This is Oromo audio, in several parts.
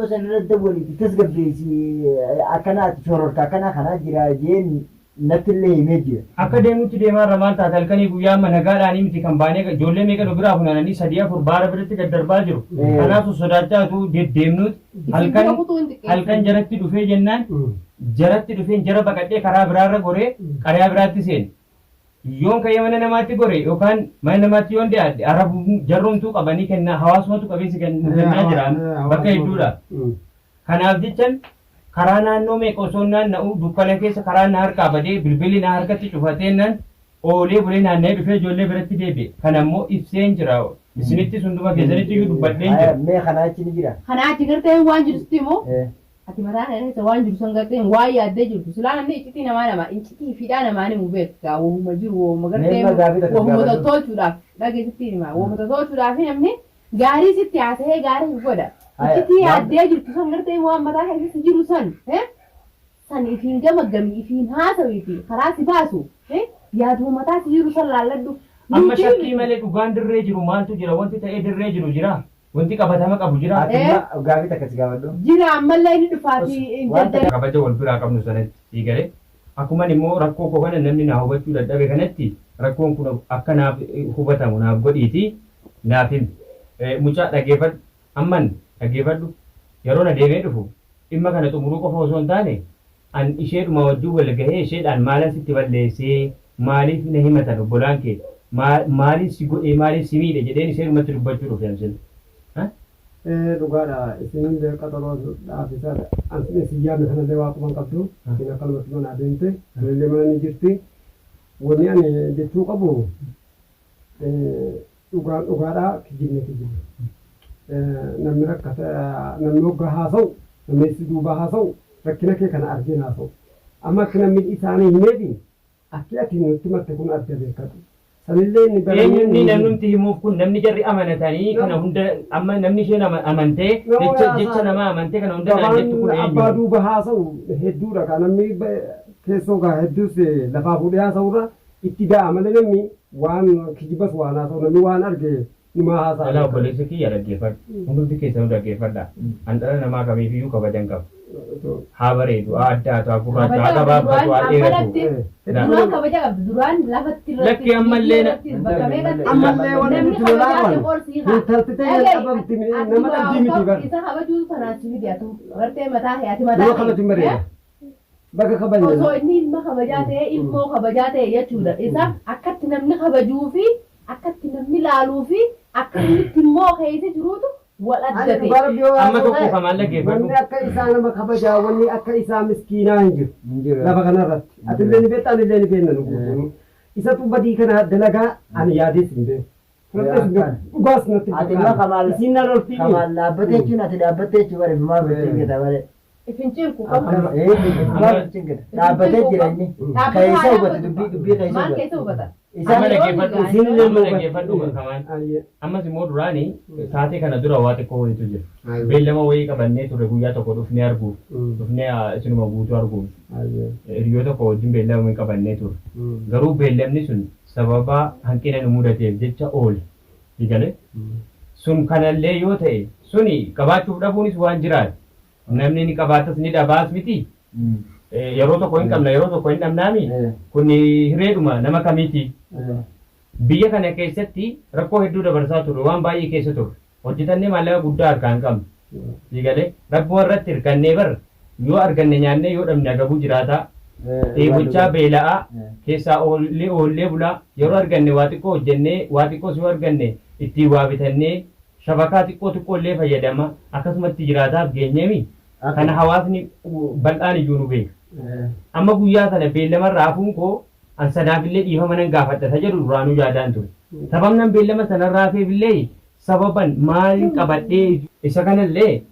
Mucayyoo san irra dawwaliiti tasgabbeessi akkanaati shororka akkanaa kanaa jira jeen nattillee himee jira. Akka deemnutti deemaa irra maal taate halkanii guyyaa amma nagaadhaanii miti kan baanee ijoollee meeqa nu biraa funaananii sadii afur baara biratti gad darbaa jiru. Kanaaf sodaachaa utuu deddeemnuuti Isin halkan bira kutuu hin xiqqeessin. halkan jaratti dhufee jennaan jaratti dhufeen jara baqadhee karaa biraarra goree qariyaa biraatti seene. Yoon ka'ee mana namaatti gore yookaan mana namaatti yoon dhiyaadhe arabum jarrumtuu qabanii kennaa hawaasumatu qabee si kennaa jira bakka hedduudha. Kanaaf jechan karaa naannoo meeqa osoon naanna'u dukkana keessa karaan na harkaa badee bilbilli na harkatti cufateennaan oolee bulee naanna'ee dhufee ijoollee biratti deebi'e. Kana immoo ibseen jira. Isinittis hunduma keessanitti iyyuu dubbadheen jira. Mee kanaa achi ni jira. Kanaa achi gartee waan jiru sitti himu. Ati mataa kee keessa waan jiru san gartee waan yaaddee jirtu silaa namni iccitii namaa nama iccitii fiidhaa namaa ni beekta gaa wahuma jiru wahuma gartee Mee amma gaafii takka si wahuma gaafadhu. tottolchuudhaaf dhagee sitti hima wahuma tottolchuudhaaf namni gaarii sitti haasa'ee gaarii si godha Haya, iccitii waan yaaddee jirtu san gartee waan mataa kee keessa jiru san eh, san ifiin gamaggami ifiin haasawiiti karaa si baasu eh, yaaduma mataa si jiru san laalladhu Amma nuti shakkii miti malee dhugaan dirree jiru maaltu jira? Wanti ta'ee dirree jiru jiraa? Wanti qabatama qabu jiraa? Ati amma gaafii takka si gaafadhu. Jira ammallee inni dhufaati Os hin waan jarjarin. Kabaja wal biraa qabnu sanatti sii galee? Akkuman immoo rakkoo koo kana namni naa hubachuu dadhabe kanatti rakkoon kun akka naaf hubatamu naaf godhiitii naaf himi. Mucaa dhaggeeffadhu. Amman dhaggeeffadhu. Yeroon adeemee dhufu dhimma kana xumuruu qofa osoo hin taane An isheedhuma wajjin wal gahee isheedhaan maalan sitti balleessee maaliif na himatan obbolaan kee maalin si godhee maaliif si miidhe jedheen isheedhumatti dubbachuu dhufe an sila. Ha? Ee dhugaadha isinillee qaxaroo dhaaf isa an isin yaadne sanallee waa quban qabdu isin akkanumatti manaa deemte anillee mana ni jirti wanni ani jechuu qabu Dhugaan dhugaadha kijibni kijiba. Namni rakkata namni hoggaa haasa'u namni si duubaa haasa'u rakkina kee kana argeen haasa'u. Amma akki namni isaanii himeefi akki ati nutti himatte kun adda beekadhu. Sanillee inni baramee Eenyunni nu hime. namnumti himuuf kun namni jarri amanatanii kana hunda amma namni isheen amantee Nama jecha haasaa jecha namaa amantee kana hunda naan jettu kun gabaan abbaa eenyu? duuba haasa'u hedduudha kaa namni keessoo gaa hedduus lafaa fuudhee haasa'urra itti da'a malee namni Waan kijibas waan haasa'u namni waan arge numaa haasa'a Dhalaa beekadhu. obboleessa kiyya dhaggeeffadhu. Hundumti keessanuu dhaggeeffadhaa. An dhala namaa kamiifiyyuu kabajan qaba. Haa bareedu, haa addaatu, haa gurraachu, Kabaja haa qabdi gabaabbatu, duraan haa amma dheeratu. lafti Laa. duraan kabaja qabdi duraan lafatti irratti Lakki ammallee miidiyaa na- irratti bakka meeqatti Ammallee wanni namni nuti lolaa kabajaa si qabnu qorsii haa intalti teenya dhaga'i qabamti ati ati nama waa dhabdii miti bar. isa kabajuu tanaan si fide atu gartee mataa kee ati mataa Nama kee kabajuun eh? bareeda. Baga kabajne. Osoo inni ilma kabajaa ta'ee ilmoo kabajaa ta'e jechuudha. Isa akkatti namni kabajuu fi akkatti namni laaluu fi akka inni itti immoo keessa jiruutu wal Ani addate. dhugaa rabbi yoo Amma haasa'u tokko ta'e kamaan dhaggeeffadhu. wanni akka isaa nama kabajaa wanni akka isaa miskiinaa hin jiru. Hin jiru. Lafa kanarratti. Atillee ni beekta anillee ni beekna nu guutuun. Isatu badii kana dalagaa ani yaadees hin beeku. Fudhadhees hin beeku. Dhugaas natti hin Ati immoo fakkaanne. kamaal Isiin na loltii. kamaal dhaabbatee jechuun ati dhaabbattee jechuun bare maal gochuu keeta bare. Ifin cinqu qabu. Maal gochuun keeta dhaabbatee jira inni Dhaabbatee keessa haa hubate dhaabbatu. dubbii dubbii keessa Maal hubate. keessa hubata? Isaan Amma dhaggeeffadhu. Isinillee Amma nu dhaggeeffadhu hubate. kamaan. Ayyee. Ammas immoo duraani taatee kana dura waa xiqqoo wayiitu jira. Beellama wayii qabannee turre guyyaa tokko dhufnee arguuf. Dhufnee isinuma guutuu arguuf. Hiriyoota koo wajjin beellama wayii qabannee turre. Garuu beellamni sun sababa hanqina nu mudateef jecha oole. Si galee? Sun kanallee yoo ta'e suni qabaachuuf dhabuunis waan jiraati. Namni ni qabaatas ni dhabaas miti. Yeroo tokko hin qabna yeroo tokko hin dhabnaami. Kun hireedhuma nama kamiiti. Biyya kana keessatti rakkoo hedduu dabarsaa turre waan baay'ee keessa turre. Hojjetannee maallaqa guddaa harkaa hin qabnu. Sii galee? Rabbuma irratti hirkannee bar yoo arganne nyaannee yoo dhabne agabuu jiraataa, dheebochaa beela'aa, keessaa oollee oollee bulaa, yeroo arganne waa xiqqoo hojjennee waa xiqqoos yoo arganne ittiin waa bitannee shabakaa xiqqoo xiqqoo illee fayyadama akkasumatti jiraataaf geenyeemi. Kana hawaasni bal'aan iyyuu nu beeka. Amma guyyaa sana beellamarraa hafuun koo An sanaafillee dhiifama nan gaafadha isa jedhu duraanuu yaadaan ture. Sababnan beellama sanarraa hafeefillee sababan maalin qabadhee isa kanallee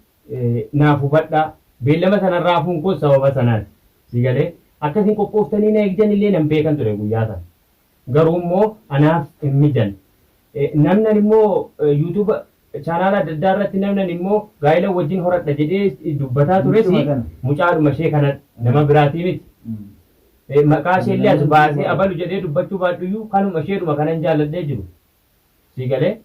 naaf hubadhaa. Beellama sanarraa hafuun koos sababa sanaati. Sii galee? Akka isin qophooftanii na eegdanillee nan beekan ture guyyaa sana. Garuu immoo anaaf hin mijanne. Namnan immoo YouTube chaanaala adda addaa irratti namnan immoo gaa'ila wajjin horadha jedhee dubbataa tures mucaadhuma ishee kanadha. Nama biraatii miti. Maqaa ishee illee as baasee abalu jedhee dubbachuu baadhuyyuu kanuma isheedhuma kanan jaalladhee jiru. Sii galee?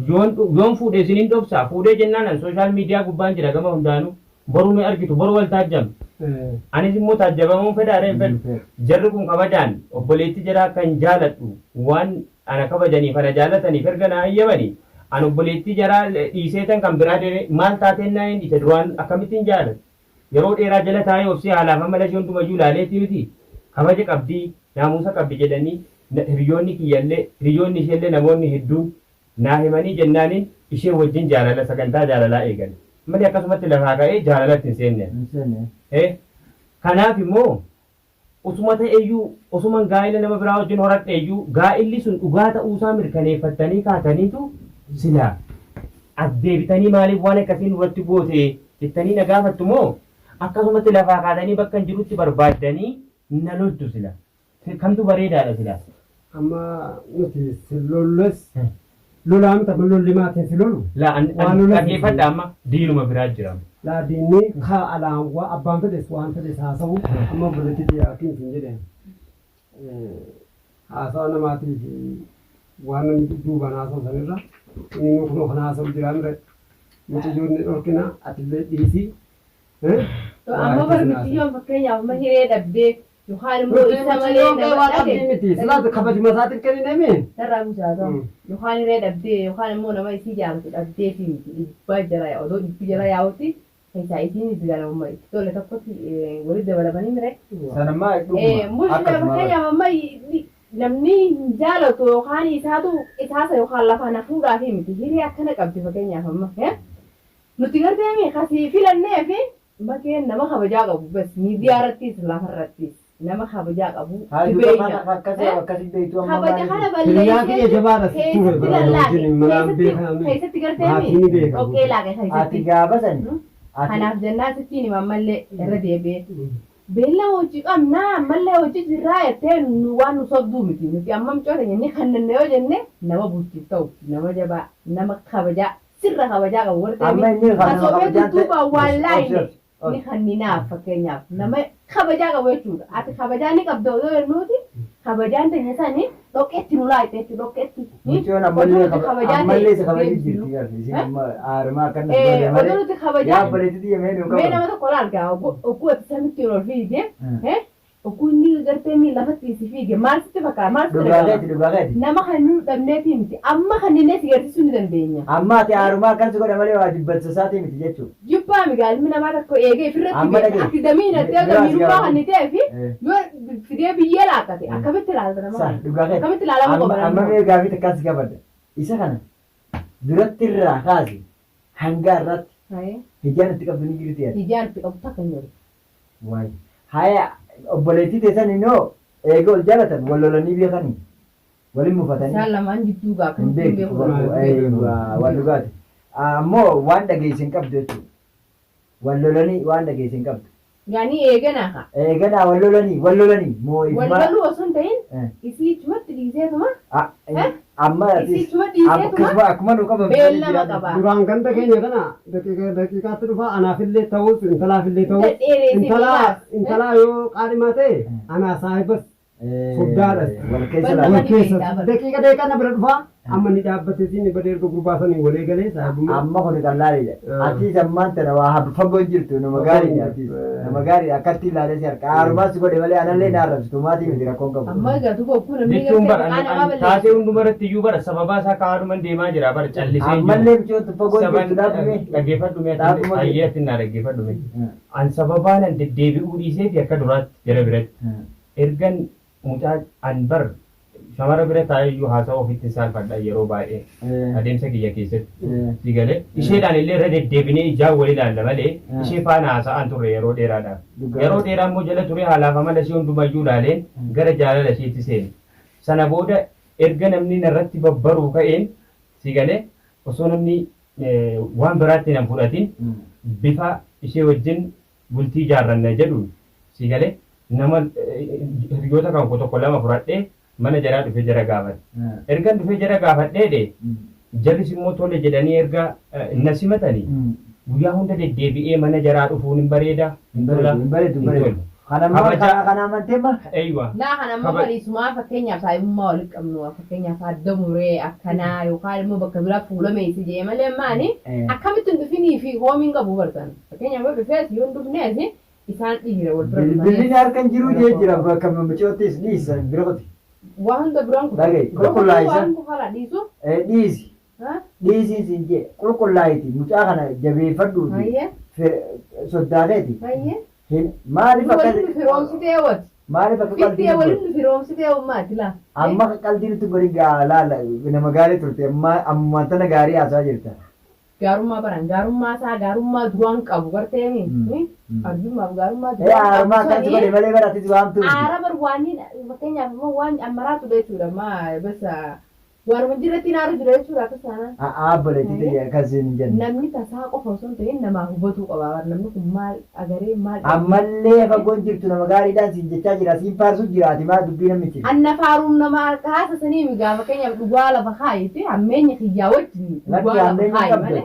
Yoon fuudhe isinin dhoksaa? Fuudhee jennaan an social media gubbaan jira gama hundaanuu. Boru ni argitu, boru wal taajjabna. Anis immoo taajjabamuun fedhaa ree? Hin fedhu. Jarri kun kabajaan obboleettii jaraa akkan jaaladhu waan ana kabajaniif ana jaalataniif erga naa hayyamanii an obboleettii jaraa dhiiseetan kan biraa deemee maal taateen naa hin dhiise duraan akkamittiin jaaladha? Yeroo dheeraa jala taa'ee obsee haalaaf amala ishee hundumayyuu ilaaleetii mitii? Kabaja qabdi, naamusa qabdi jedhanii hiriyoonni kiyyallee, hiriyoonni isheellee namoonni hedduun naa himanii jennaanin ishee wajjin jaalala sagantaa jaalalaa eegale. Malee akkasumatti lafaa ka'ee jaalalatti hin seenne ani. Hin seenne. Eh, Kanaaf immoo usuma ta'eyyuu osuman gaa'ila nama biraa wajjin horadheeyyuu gaa'illi sun dhugaa ta'uusaa mirkaneeffattanii kaataniitu silaa as deebitanii maaliif waan akkasii nurratti goote jettanii na gaafattu moo akkasumatti lafaa kaatanii bakka hin jirutti barbaaddanii na loltu sila? Kamtu bareedaadha silaa? Amma nuti si lolles lolaa miti amma lolli maatiin si lolu. Laa an Waa an lola dhaggeeffadha amma diinuma biraa jira amma. Laa diinni kaa alaan waa abbaan fedhes waan fedhes haasa'u amma obboleettii tiyya akkin sin jedhe haasawa namaatii fi waan namni dudduubaan haasa'u sanirra inni immoo kunoo kana haasa'u jiraa mire mucayyoon ni dhorkina atillee dhiisii Amma bar mucayyoon fakkeenyaaf amma hiree dhabdee yookaan immoo Nuti isa malee mucayyoon nama waan dhage qabdii miti silaa kabajuma isaatiif kenninemi. Narraa buusaa ta'u yookaan hiree dhabdee yookaan immoo nama isii jaalatu dhabdee fi miti dhibbaa jala yaa'u odoo dhibbi jala yaa'utti keessaa isiinis ganamuma itti tole tokkotti walitti dabalamanii mire. Sanammaa dhuguma. Mushkila Akkasuma bara. fakkeenyaaf amma namni hin jaalatu yookaan isaatu qisaasa yookaan lafaa na fuudhaafi miti hiree akkana qabdi fakkeenyaaf amma. Nuti gartee mi ka sii filanneefi makeen nama kabajaa qabu bas miidiyaa irrattis lafa irrattis nama kabajaa qabu Haa si duuba beeyna. kana akkasii Eh? akkasii beektu amma Kabaja maaliif? kana Hiriyaan kiyya balleeyseeti jabaadha sitti ture keessatti bara lallaaqe wajjin manaan keessatti beekan keessatti gartee maatii mi ni beeka dhoqqee guutuu. laaqe Ati keessatti. gaafa sani Hmm? ati Kanaaf jennaan sittiin hima ammallee irra deebi'ee. Beellama hojii qabnaa ammallee hojii jirraa jettee nu waan nu sobduu miti. Nuti amma mucoo teenya ni kannanna yoo jenne nama bultiif ta'u nama jabaa nama kabajaa sirra kabajaa qabu warri Amma inni ta'e kan nama asoobee kabajaan ta'e dudduubaan waan obsi laayine obsi ni obsi. kanninaaf fakkeenyaaf nama kabajaa qabu jechuudha. Ati kabajaa ni qabda odoo jennuuti kabajaan teenya sani dhoqqeetti nu laayite jechuudha dhoqqeetti. Mucayyoon Odoo ammallee nuti kabajaa ta'e ammallee isa kabajuu deebisnu. jirti garti isin amma aarumaa akkan Eh, godhe odoo malee nuti yaa kabajaa obboleettii tiyya mee nuu mee qaban. nama tokko laal gaa ogguu ati samitti ol fiige ogguu inni gartee miila lafatti si fiige maal sitti fakkaata maal sitti Dhugaa dhaga'ama? keeti dhugaa keeti. Nama kan nu dhabneetii miti amma kan inni si garsiisuu ni dandeenya. Amma ati aarumaa akkan si godhe malee waa jibbansa isaatii miti jechuudha. Jibbaa migaa ilmi namaa tokko eegee ofirratti Amma beeka. dhaga'i. Ati damiin Mee adda as damiinummaa gaafadhu. kan ni ta'ee fi yoo fidee biyyee laakkate akkamitti ilaalta nama Sa kana? dhugaa keeti. Akkamitti ilaalamuu Amma qaba amma namni mee gaafii takkaan si gaafadha. Isa kana duratti irraa kaasi hanga har'aatti kun? hijaan itti qabdu ni jirti ati. Hijaan itti qabu takka hin jiru. Waay. Haya obboleettii teessan innoo eega wal jaalatan wal lolanii beekanii walin mufatanii. Isaan lamaan jidduu gaa Hin akkamitti hin beektu beeku bakka hin beeku. eeywa waan dhugaati. Ammoo waan dhageesse hin qabdu jechuudha. Wal lolanii waan dhageesse hin qabdu. Yaani eeganaa kaa. Eeganaa wal lolanii wal lolanii moo Wal ifumaa loluu osoo hin ta'in isii chumatti dhiiseetuma amma isii atis chuma dhiiseetuma akkasuma akkuma nu qabamte sanii beellama jiraadhu. qaba. Duraan ganda keenya kana daqiiqa daqiiqaatti dhufa anaafillee ta'us intalaafillee ta'us Dheereessee intalaa beekaas. intalaa yoo qaadhimaa ta'e anaa saahibas Furdaadhas. Wal keessa Wal laala. Wal keessa Nama ni daqiiqa daqiiqaa na bira dhufaa amma ni dhaabbatee siin badee erga gurbaa sanii walii galee saahibummaa. Amma kun qallaaliidha. Atiis ammaan tana waa hafu fagoo hin jirtu nama gaariidha atiis. Nama gaariidha akkatti ilaalee si harka. Aarumaa si godhe malee anallee na arrabsitu maatii miti rakkoon qabu. Amma egaa duuba okkuu namni Jechuun gartee bara maqaa namaa taatee balleessu. hunduma irratti iyyuu bara sababaa isaa kaa'aadhuman deemaa jira bara callisee hin jiru. Ammallee micoottu fagoo hin Saban jirtu dhaabame. dhaggeeffadhu mee Dhaabuma ayyee ati naa dhaggeeffadhu mee. An sababaan an deddeebi'uu dhiiseefi akka duraatti jara biratti. Ergan mucaa an bar shamara bira taa'ee iyyuu haasawa ofittin saalfadha yeroo baay'ee adeemsa kiyya keessatti si galee isheedhaan illee irra deddeebinee ijaan wal ilaalla malee ishee faana haasa'aan turre yeroo dheeraadhaaf. Yeroo dheeraa immoo jala turee haalaaf amala ishee hundumayyuu ilaaleen gara jaalala isheetti seene. Sana booda erga namni narratti babbaruu ka'een si galee osoo namni waan biraatti nan fudhatin bifa ishee wajjin bultii ijaarranna jedhuun sii galee nama hiriyoota kan koo tokko lama fudhadhee mana jaraa dhufee jara gaafadhe. Ergan dhufee jara gaafadhee dhe jarris immoo tole jedhanii erga na simatanii guyyaa hunda deddeebi'ee mana jaraa dhufuun hin bareeda hin tola Hin bareedu, hin hin bareedu. tolu. Kana amma Kabaja. kana amantee ma? Eeywa. Laa kana amma bariisumaa fakkeenyaaf saayibummaa walitti qabnu, fakkeenyaaf adda muree akkanaa yookaan immoo bakka biraa fuula meessi jee malee maani akkamitti hin dhufinii fi hoomiin qabu bartan. Fakkeenyaaf yoo dhufees yoo hin dhufnees isaan dhiira wal bira Bilbilli dhufanii harka hin jiru jee jira bakka mucoottis dhiisan bira kuti. Waa hunda biraan kutu. Dhaga'i, qulqullaa'isa. Waan kuhala dhiisu. Dhiisi. Dhiisii siin jee qulqullaa'iti mucaa kana jabeeffadhuuti soddaa keeti. Maaliif akka Waliin firoomsitee wati. Maaliif akka qalbii Fittee nutti waliin godhu? firoomsitee ummaati laa. Amma akka qalbii nutti godhin gaa laala nama gaarii turte amma ammaan tana gaarii haasaa jirta. Gaarummaa baran gaarummaa isaa gaarummaa duraan qabu garteemi. Arjummaaf gaarummaa Ee duraan aarummaa qabu akkanatti sanii. godhe malee bara atis waamtu miti. Aara bar waan fakkeenyaaf immoo waan ammaraatu jechuudha maa basa waanuma jirratti naaru jira jechuudha akka sana. Abboleetti ta'e akkasiin hin jenne. Namni tasaa qofa osoo hin ta'in namaa hubatuu qaba. Bar namni kun maal agaree maal Ammallee fagoon jirtu nama gaariidhaan siin jechaa jira siin faarsu jira ati maa dubbii namichi. Anna faaruun nama haasa sanii migaa fakkeenyaaf dhugaa lafa kaayite hammeenya kiyyaa wajjin dhugaa Lakki lafa hammeenya kaayi qabdu. malee.